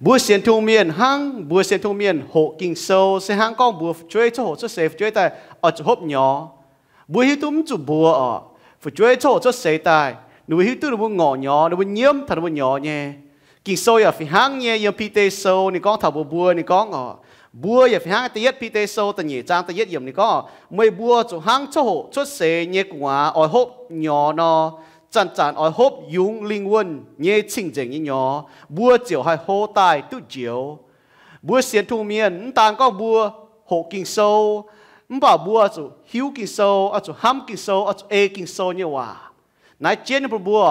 Mbuo sienx Tin-Hungh mienh hnangv, mbuo sienx Tin-Hungh mienh hoqc Ging-Sou se hnangv gorngv mbuo fu'jueiv coqv hoqc cuotv seix, fu'jueiv daaih oix zuqc hopv nyorx. Mbuo hiuv duqv mv zuqc mbuox oc, fu'jueiv coqv hoqc cuotv seix daaih, ninh mbuo hiuv duqv ninh mbuo ngorc nyorx, ninh mbuo nyiemv taux ninh mbuo nyorx nyei. Ging-Sou yaac fih hnangv nyei, yiem Bide Sou ninh gorngv taux mbuo, mbuo ninh gorngv oc, mbuo yaac fih hnangv da'yietv Bide Sou da'nyeic zaang da'yietv yiemc ninh gorngv, meih mbuo zuqc hnangv coqv hoqc cuotv seix nyei gu'nguaaz oix hopv nyorx nor, zanc-zanc oix hopv yungz lingh wuonh nyei cing-nzengc nyei nyorx, mbuo ziouc haih hlo daaih duqv njoux. Mbuo sienx Tin-Hungh mienh mv daan gorngv mbuo hoqc Ging-Sou, mv baac mbuo oix zuqc hiuv Ging-Sou, oix zuqc hnamv Ging-Sou, oix zuqc ei Ging-Sou nyei waac. Naaiv jienv nyei bun mbuo,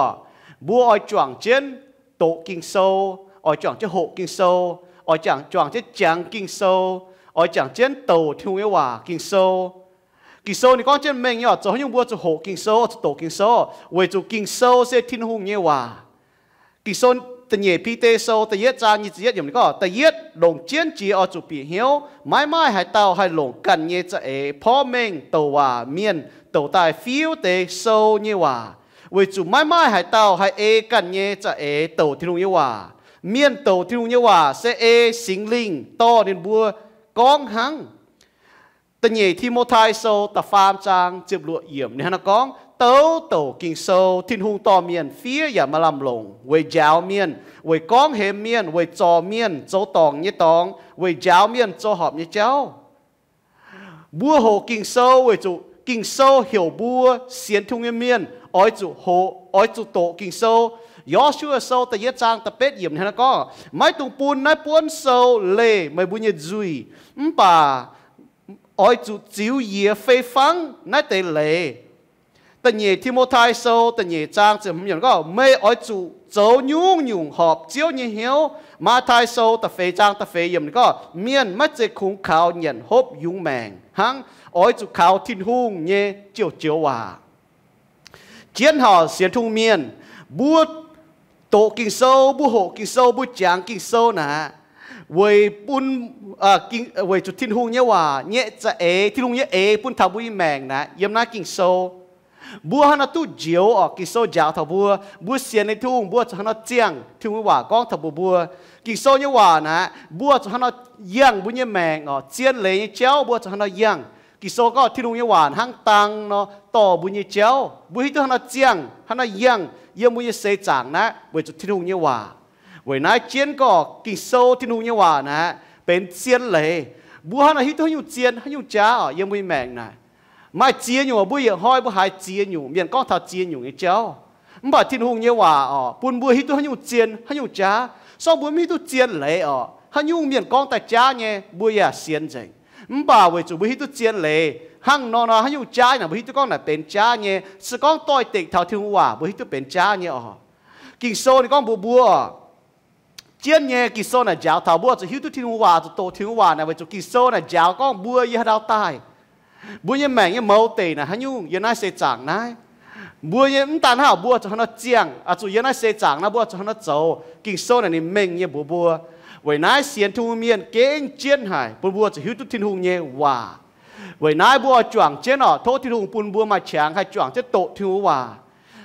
mbuo oix juangc jienv doqc Ging-Sou, oix juangc jienv hoqc Ging-Sou, oix juangc jienv jangx Ging-Sou, oix juangc jienv douc Tin-Hungh nyei waac, Ging-Sou. Ging-Sou ninh gorngv jienv mengh nyei oc, zoux haaix nyungc mbuo zuqc hoqc Ging-Sou, zuqc doqc Ging-Sou, weic zuqc Ging-Sou se Tin-Hungh nyei waac. Ging-Sou da'nyeic Bide Sou da'yietv zaang nyic ziepc yietv yiemc ninh gorngv, da'yietv longc jienv jiex oix zuqc bieqc hnyouv, maiv maaih haaix dauh haih longc ganh nyei za'eix porv mengh douc waac mienh douc daaih fiuv deix sou nyei waac, weic zuqc maiv maaih haaix dauh haih ei ganh nyei za'eix douc Tin-Hungh nyei waac. Mienh douc Tin-Hungh nyei waac se ei Singx Lingh dorh ninh mbuo gorngv hnangv. Da'nyeic Ti^mo^tai Sou da'faam zaang ziepc luoqc yiemc ninh hnangv naaiv gorngv, douc douc Ging-Sou Tin-Hungh dorh mienh fiev yaac maaih lamh longc weic njaaux mienh, weic gorngv hemx mienh, weic zorc mienh zoux dorngc nyei dorngx, weic njaaux mienh zoux horpc nyei jauv. Mbuo hoqc Ging-Sou weic zuqc Ging-Sou heuc mbuo sienx Tin-Hungh nyei mienh oix zuqc hoqc, oix zuqc doqc Ging-Sou. Yo^su^waa Sou da'yietv zaang da'betv yiemc ninh hnangv naaiv gorngv, maiv dungx bun naaiv buonv sou leih meih mbuo nyei nzuih, mv baac oix zuqc ziux yie fei fangv naaiv deix leiz. Da'nyeic Ti^mo^tai Sou da'nyeic zaang ziepc hmz yiemc gorngv, meih oix zuqc zoux nyungc-nyungc horpc Ziouv nyei hnyouv. Maa^tai Sou da'feix zaang da'feix yiemc ninh gorngv, mienh maiv zeiz kungx kaux nyanc hopv yungz maengc hnangv, oix zuqc kaux Tin-Hungh nyei joux-joux waac. Jienv horpc sienx Tin-Hungh mienh, mbuo doqc Ging-Sou, mbuo hoqc Ging-Sou, mbuo jangx Ging-Sou naaic, weic bun, weic zuqc Tin-Hungh nyei waac nyei za'eix, Tin-Hungh nyei eix bun taux mbuo nyei maengc naaic yiem naaiv Ging-Sou. Mbuo hnangv naaiv duqv njoux oc. Ging-Sou njaaux taux mbuo, mbuo sienx nyei Tin-Hungh, mbuo zuqc hnangv naaiv ziangh Tin-Hungh nyei waac gorngv taux mbuox mbuo. Ging-Sou nyei waac naaic, mbuo zuqc hnangv naaiv yangh mbuo nyei maengc oc. Zien leiz nyei jauv mbuo zuqc hnangv naaiv yangh. Ging-Sou gorngv Tin-Hungh nyei waac hnangv dang nor dorh mbuo nyei jauv. Mbuo hiuv duqv hnangv naaiv ziangh, hnangv naaiv yangh yiem mbuo nyei seix zaangc naaiv weic zuqc Tin-Hungh nyei waac. Weic naaiv jienv gorngv Ging-Sou Tin-Hungh nyei waac naaic benx zien leiz. Mbuo hnangv naaiv hiuv duqv haaix nyungc zien, haaix nyungc jaav oc yiem mbuo nyei maengc naaic. Maaih ziex nyungc mbuo yietc hnoi mbuo haiz ziex nyungc mienh gorngv taux ziex nyungc nyei jauv. Mv baac Tin-Hungh nyei waac oc bun mbuo hiuv duqv haaix nyungc zien, haaix nyungc jaav. Sorng mbuo mv hiuv duqv zien leiz oc, haaix nyungc mienh gorngv daaih jaav nyei mbuo yaac sienx nzengc. Mv baac weic zuqc mbuo hiuv duqv zien leiz, hnangv nor nor haaix nyungc jaav naaic mbuo hiuv duqv gorngv naaic benx jaav nyei. Se gorngv doix-dekc taux Tin-Hungh waac mbuo hiuv duqv benx jaav nyei oc. Ging-Sou ninh gorngv mbuox mbuo, jienv nyei Ging-Sou naaic njaaux taux mbuo zuqc hiuv duqv Tin-Hungh waac, zuqc doqc Tin-Hungh waac naaic weic zuqc Ging-Sou naaic njaaux gorngv mbuo yiem haaix ndau daaih, mbuo nyei maengc nyei mouz deic naaic haaix nyungc yiem naaiv seix zaangc naaiv. Mbuo nyei mv daan hnangv mbuo zuqc hnangv nor ziangh, zuqc yiem naaiv seix zaangc naaiv mbuo zuqc hnangv nor zoux. Ging-Sou naaic ninh mengh nyei mbuox mbuo. Weic naaiv sienx Tin-Hungh mienh gengh jienv haic bun mbuo zuqc hiuv duqv Tin-Hungh nyei waac. Weic naaiv mbuo oix juangc jienv oc, tov Tin-Hungh bun mbuo maaih qangx haih juangc jienv doqc Tin-Hungh waac,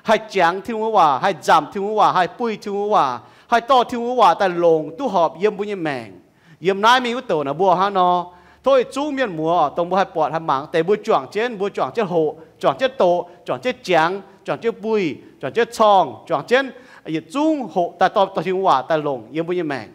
haih jangx Tin-Hungh waac, haih nzamc Tin-Hungh waac, haih buih Tin-Hungh waac, haih dorh Tin-Hungh waac daaih longc duqv horpc yiem mbuo nyei maengc. Yiem naaiv mingh wuov douc naaic mbuo hnangv nor, tov yietc zungv mienh muoz dongh mbuo haih buatc haih mangc deix mbuo juangc jienv, mbuo juangc jienv hoqc, juangc jienv doqc, juangc jienv jangx, juangc jienv buih, juangc jienv corngh, juangc jienv yietc zungv hoqc daaih dorh Tin-Hungh waac daaih longc yiem mbuo nyei maengc.